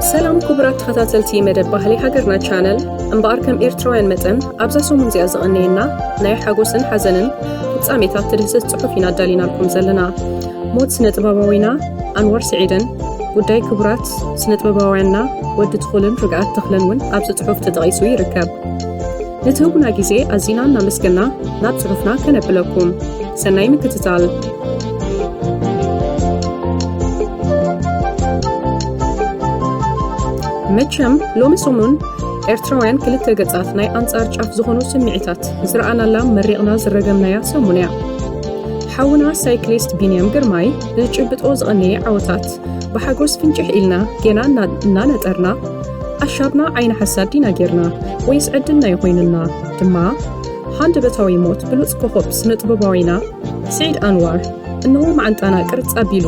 ሰላም ክቡራት ተኸታተልቲ መደብ ባህሊ ሃገርና ቻነል። እምበኣር ከም ኤርትራውያን መጠን ኣብዛ ሰሙን እዚኣ ዝቐነየና ናይ ሓጎስን ሓዘንን ፍጻሜታት ትድህስስ ጽሑፍ ኢና ኣዳሊናልኩም ዘለና። ሞት ስነ ጥበባዊና ኣንዋር ስዒድን ጉዳይ ክቡራት ስነ ጥበባውያንና ወዲ ትኹልን ርግኣት ተኽለን እውን ኣብዚ ጽሑፍ ተጠቒሱ ይርከብ። ንትህቡና ግዜ ኣዚና እናመስገና ናብ ጽሑፍና ከነብለኩም። ሰናይ ምክትታል። መቸም ሎሚ ሰሙን ኤርትራውያን ክልተ ገጻት ናይ ኣንጻር ጫፍ ዝኾኑ ስምዒታት ዝረኣናላ መሪቕና ዝረገምናያ ሰሙን እያ። ሓውና ሳይክሊስት ቢንያም ግርማይ ብዝጭብጦ ዝቐነየ ዓወታት ብሓጎስ ፍንጭሕ ኢልና ጌና እና-፣ እናነጠርና ኣሻብና ዓይኒ ሓሳድ ዲና ጌርና ወይስ ዕድልና ይኾይኑና ድማ ሃንደበታዊ ሞት ብሉጽ ኮኾብ ስነ ጥበባዊና ስዒድ ኣንዋር እንሆ መዓንጣና ቅርጽ ኣቢሉ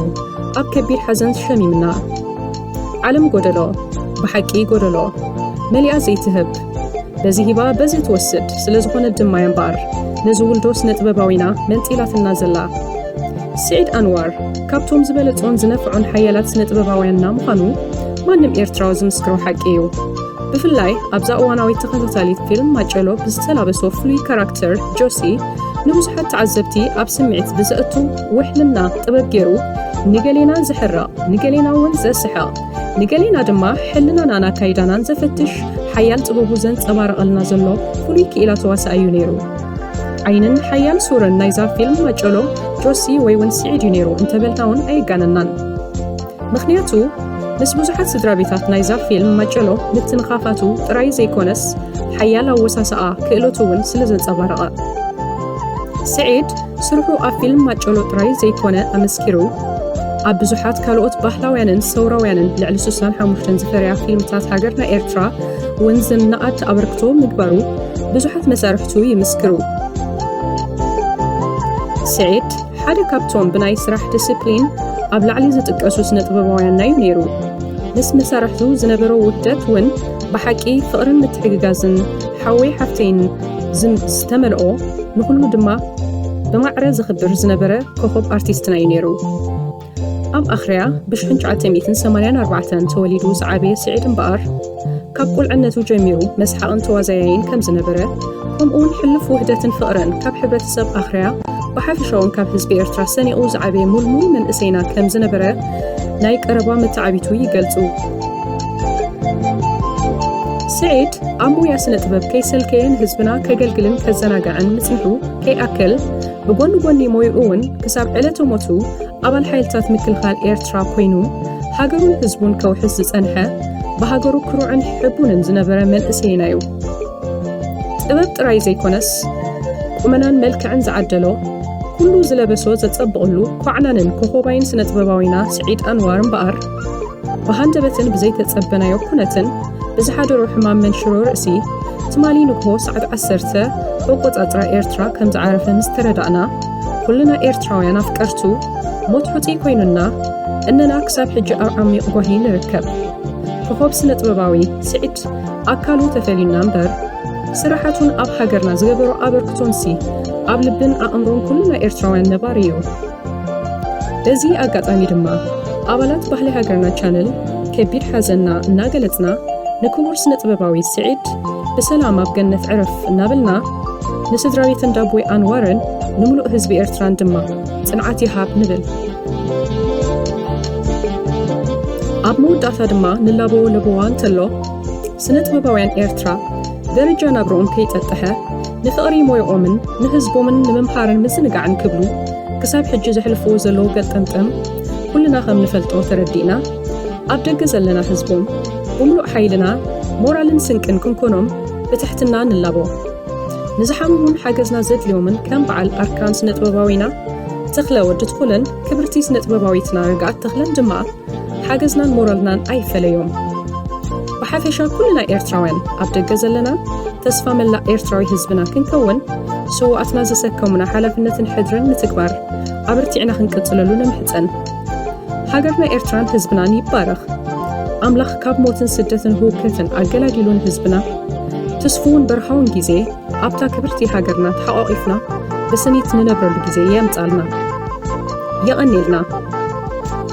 ኣብ ከቢድ ሓዘን ሸሚምና። ዓለም ጎደሎ፣ ብሓቂ ጎደሎ፣ መሊኣ ዘይትህብ፣ በዚ ሂባ በዚ ትወስድ ስለ ዝኾነት ድማ እያ እምበኣር ነዚ ውልዶ ስነ ጥበባዊና መንጢላትና ዘላ። ስዒድ ኣንዋር ካብቶም ዝበለጾን ዝነፍዖን ሓያላት ስነ ጥበባውያንና ምዃኑ ማንም ኤርትራዊ ዝምስክሮ ሓቂ እዩ። ብፍላይ ኣብዛ እዋናዊት ተኸታታሊት ፊልም ማጨሎ ብዝተላበሶ ፍሉይ ካራክተር ጆሲ ንብዙሓት ተዓዘብቲ ኣብ ስምዒት ብዘእቱ ውሕልና ጥበብ ገይሩ ንገሌና ዘሕርቕ፣ ንገሌና እውን ዘስሕቕ፣ ንገሌና ድማ ሕልናናን ኣካይዳናን ዘፈትሽ ሓያል ጥበቡ ዘንጸባርቐልና ዘሎ ፍሉይ ክኢላ ተዋሳኢ እዩ ነይሩ። ዓይንን ሓያል ሱርን ናይዛ ፊልም ማጨሎ ጆሲ ወይ እውን ስዒድ እዩ ነይሩ እንተበልና እውን ኣየጋነናን። ምኽንያቱ ምስ ብዙሓት ስድራ ቤታት ናይዛ ፊልም ማጨሎ ምትንኻፋቱ ጥራይ ዘይኮነስ ሓያል ኣወሳስኣ ክእለቱ እውን ስለ ዘንጸባረቐ። ስዒድ ስርሑ ኣብ ፊልም ማጨሎ ጥራይ ዘይኮነ ኣመስኪሩ፣ ኣብ ብዙሓት ካልኦት ባህላውያንን ሰውራውያንን ልዕሊ ስሳን ሓሙሽተን ዝፈርያ ፊልምታት ሃገርና ኤርትራ እውን ዝነኣድ ኣበርክቶ ምግባሩ ብዙሓት መሳርሕቱ ይምስክሩ። ስዒድ ሓደ ካብቶም ብናይ ስራሕ ዲስፕሊን ኣብ ላዕሊ ዝጥቀሱ ስነ ጥበባውያንና እዩ ነይሩ። ምስ መሳርሕቱ ዝነበሮ ውህደት እውን ብሓቂ ፍቕርን ምትሕግጋዝን ሓወይ ሓፍተይን ዝም-፣ ዝተመልኦ ንኹሉ ድማ ብማዕረ ዘኽብር ዝነበረ ኮኾብ ኣርቲስትና እዩ ነይሩ። ኣብ ኣኽርያ ብሽሕን ትሽዓተ ሚእትን ሰማንያን ኣርባዕተን ተወሊዱ ዝዓበየ ስዒድ እምበኣር ካብ ቁልዕነቱ ጀሚሩ መስሓቕን ተዋዛያይን ከም ዝነበረ ከምኡውን ሕሉፍ ውህደትን ፍቕርን ካብ ሕብረተሰብ ኣኽርያ ብሓፈሻውን ካብ ህዝቢ ኤርትራ ሰኒቑ ዝዓበየ ሙልሙል መንእሰይና ከም ዝነበረ ናይ ቀረባ መተዓቢቱ ይገልጹ። ስዒድ ኣብ ሞያ ስነ ጥበብ ከይሰልከየ ንህዝብና ከገልግልን ከዘናግዕን ምጽንሑ ከይኣክል ብጎኒ ጎኒ ሞይኡ እውን ክሳብ ዕለተ ሞቱ ኣባል ሓይልታት ምክልኻል ኤርትራ ኮይኑ ሃገሩን ህዝቡን ከውሕስ ዝጸንሐ ብሃገሩ ክሩዕን ሕቡንን ዝነበረ መንእሰይና እዩ። ጥበብ ጥራይ ዘይኮነስ ቁመናን መልክዕን ዝዓደሎ ኩሉ ዝለበሶ ዘጸብቕሉ ኳዕናንን ኮኾባይን ስነ ጥበባዊና ስዒድ ኣንዋር እምበኣር ብሃንደበትን ብዘይተጸበናዮ ኩነትን ብዝሓደሮ ሕማም መንሽሮ ርእሲ ትማሊ ንግሆ ሰዓት ዓሰርተ ኣቆጻጽራ ኤርትራ ከም ዝዓረፈ ምስ ተረዳእና ኩልና ኤርትራውያን ኣፍቀርቱ ሞት ሕጹይ ኮይኑና እነና ክሳብ ሕጂ ኣብ ዓሚቕ ጓሂ ንርከብ። ኮኾብ ስነ ጥበባዊ ስዒድ ኣካሉ ተፈልዩና እምበር ስራሓቱን ኣብ ሃገርና ዝገበሮ ኣበርክቶንሲ ኣብ ልብን ኣእምሮን ኩልና ኤርትራውያን ነባሪ እዩ። በዚ ኣጋጣሚ ድማ ኣባላት ባህሊ ሃገርና ቻነል ከቢድ ሓዘንና እናገለጽና ንክቡር ስነ ጥበባዊ ስዒድ ብሰላም ኣብ ገነት ዕረፍ እናበልና ንስድራ ቤትን ዳቦይ ኣንዋርን ንምሉእ ህዝቢ ኤርትራን ድማ ጽንዓት ይሃብ ንብል። ኣብ መወዳእታ ድማ ንላቦ ለበዋ እንተሎ ስነ ጥበባውያን ኤርትራ ደረጃ ናብርኦም ከይጠጠሐ ንፍቕሪ ሞይኦምን ንህዝቦምን ንምምሃርን ምዝንጋዕን ክብሉ ክሳብ ሕጂ ዘሕልፍዎ ዘለዉ ገልጠምጠም ኩልና ከም ንፈልጦ ተረዲእና ኣብ ደገ ዘለና ህዝቦም ብምሉእ ሓይልና ሞራልን ስንቅን ክንኮኖም ብትሕትና ንላቦ። ንዝሓመሙን ሓገዝና ዘድልዮምን ከም በዓል ኣርካን ስነ ጥበባዊና ተኽለ ወዲ ትኹልን ክብርቲ ስነ ጥበባዊትና ርግኣት ተኽለን ድማ ሓገዝናን ሞራልናን ኣይፈለዮም። ብሓፈሻ ኩልና ኤርትራውያን ኣብ ደገ ዘለና ተስፋ መላእ ኤርትራዊ ህዝብና ክንከውን ስውኣትና ዘሰከሙና ሓላፍነትን ሕድርን ምትግባር ኣበርቲዕና ክንቅጽለሉ ንምሕጸን። ሃገርና ኤርትራን ህዝብናን ይባረኽ። ኣምላኽ ካብ ሞትን ስደትን ህውከትን ኣገላጊሉ ንህዝብና ትስፉውን በርሃውን ግዜ ኣብታ ክብርቲ ሃገርና ተሓቋቒፍና ብስኒት ንነብረሉ ግዜ የምጻልና። የቐኔልና።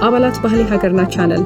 ኣባላት ባህሊ ሃገርና ቻነል።